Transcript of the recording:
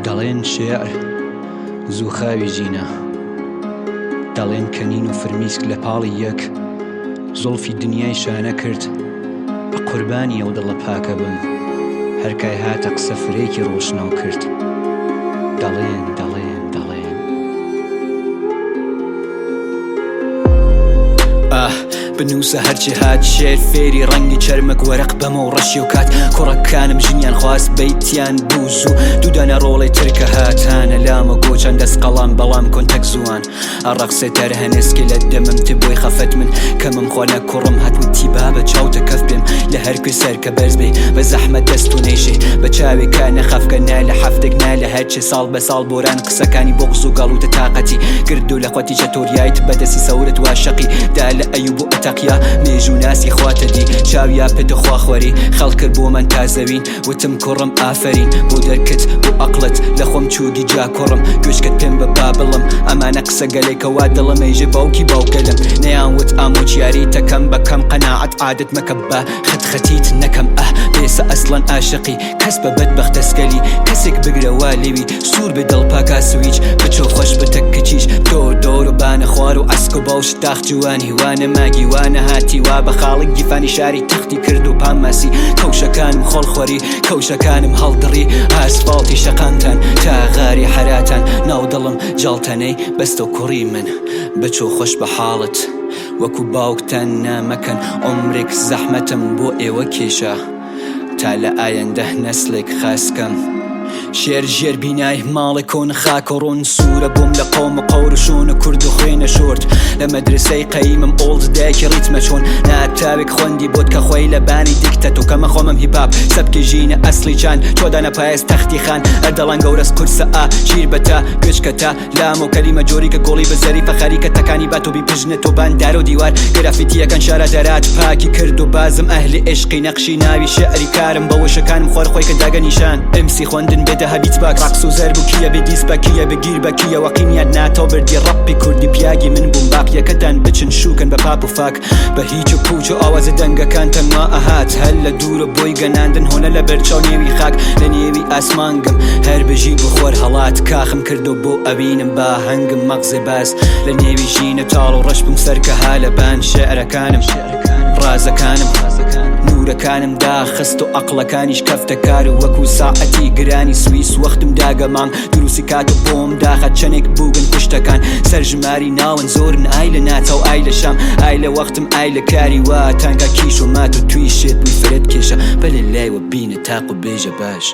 دەڵێن شێعر زووخاوی ژینە. دەڵێن کەنین و فرمیسک لە پاڵی یەک زوڵفی دنیای شانە کرد بە قوربانی ئەو دڵە پاکە بم هەرکای هاتە قسە فرەیەکی ڕۆشنەو کرد دەڵێن دەڵێن دەڵێن. ئاه بنووسە هەرچی هات شێر فێری ڕەنگی چەرمگ وەرەق بەمە و ڕەشی و کات کوڕەکانم ژنیان خواست بەیتیان بوو زوو دوودانە ڕۆڵەی ترکە هاتانە لامە گۆچان دەست قەڵام بەڵام کۆنتەک زووان ئەڕەقسێ تەر هەنێسکی لە دەمم ت بۆی خەفەت من کەمم خۆنە کوڕم هات وتی بابە چاوتە کەف پێم لە هەر کوێ سەر کە بەرز بێ بە زەحمەت دەست و نەیژێ بە چاوێکا نەخەفکە نا لە حەفتێک نا لە هەرچێ ساڵ بە ساڵ بۆران قسەکانی بۆ قز و گەڵوتە تاقەتی کرد و لە خۆتی چەتۆریایت بە دەستی سەورت وا شەقی دا لە ئەیوب و ئەتەقیا مێژوو ناسی خواتە دی چاویا پێت خوا خوەری خەڵ کرد بۆ من تا زەوین وتم کوڕم ئافەرین بۆ دەرکت بۆ ئەقڵت لە خۆم چووگی جا کوڕم گوێچکەت پێم بە با بڵم ئەمانە قسە گەلێکە وا دڵم ئەیژێ باوکی باوکەلم نەیان وت ئامۆجیاری تەکەم بە کەم قەناعەت عادەت مەکە بە خەت خەتیت نەکەم ئە بێسە ئەسڵەن ئاشقی کەس بە بەدبەخت دەسکەلی کەسێک بگرە وا لێوی سوور بێ دڵ پاکا سویچ بچۆ خۆش بتە کچیش تۆ دۆر و بانە خوار و ئەسک و باوش تاخ جوانی وا نەماگی وا نەهاتی وا بە خاڵک گیفانی شاری تەختی کرد و پام ماسی کەوشەکانم خۆڵ خۆری کەوشەکانم هەڵدڕی ئاسفاڵتی شەقامتان تا غاری حەراتان ناو دڵم جاڵتەنەی بەستۆ کوڕی من بچۆ خۆش بە حاڵت وەکو باوکتان نامەکەن عومرێک زەحمەتم بۆ ئێوە کێشا تا لە ئایندە نەسلێک خاس کەم. شێر ژێر بینای ماڵێ کۆن خاک و ڕۆن سوورە بۆم لە قەوم و قەور و شۆن و کورد و خوێنە شۆرد لە مەدرسەی قەیمم ئۆڵد دایکی ڕیتمە چۆن ناتاوێک خوەندی بۆت کە خۆی لە بانی دیکتە تۆ کەمە خۆمم هیپاپ سەبکی ژینە ئەسڵی چان چۆدانە پایەس تەختی خان ئەردەڵان گەورەس قورسە ئا ژیر بە تا گوێچکە تا لام و کەلیمە جۆری کە گۆڵی بە زەریفە خەریکە تەکانی با تۆ بیپژنێ تۆ بان دار و دیوار گرافیتیەکان شارە دەرات پاکی کرد و بازم ئەهلی عشقی نەقشی ناوی شعری کارم بە وشەکانم خوار خۆی کە داگە نیشان ئمسی خوەندن بێ دەها بیت باکس ڕەقس و زەرب و کیە بێ دیس بە کیە بێ گیر بە کیە وەقینیان ناتۆ بردی ڕەپی کوردی پیاگی من بووم باقیەکەتان بچن شوکەن بە پاپ و فاک بە هیچ و پوچ و ئاوازە دەنگەکان تەنوا ئەهات هەر لە دوورە بۆی گەناندن هۆنە لە بەرچاو نێوی خاک لە نێوی ئاسمانگم هەر بژی بۆ خۆر هەڵات کاخم کردو بۆ ئەوینم با هەنگم مەغزێ باز لە نێوی ژینە تاڵ و ڕەش بووم سەرکەها لە بان شعرەکانم ڕازەکانم نورەکانم داخست و ئەقڵەکانیش کەفتە کار و وەکو ساعەتی گرانی سویس وەختم داگە مانگ دروستی کات و بۆم داخە چەنێک بووگن کوشتەکان سەرژماری ناون زۆرن ئای لە ناتەو ئای لە شام ئای لە وەختم ئای لە کاری وا تانگا کیش و مات و توی شێت بووی فرەت کێشە بەلێ لای وە بینە تاق و بێژە باش.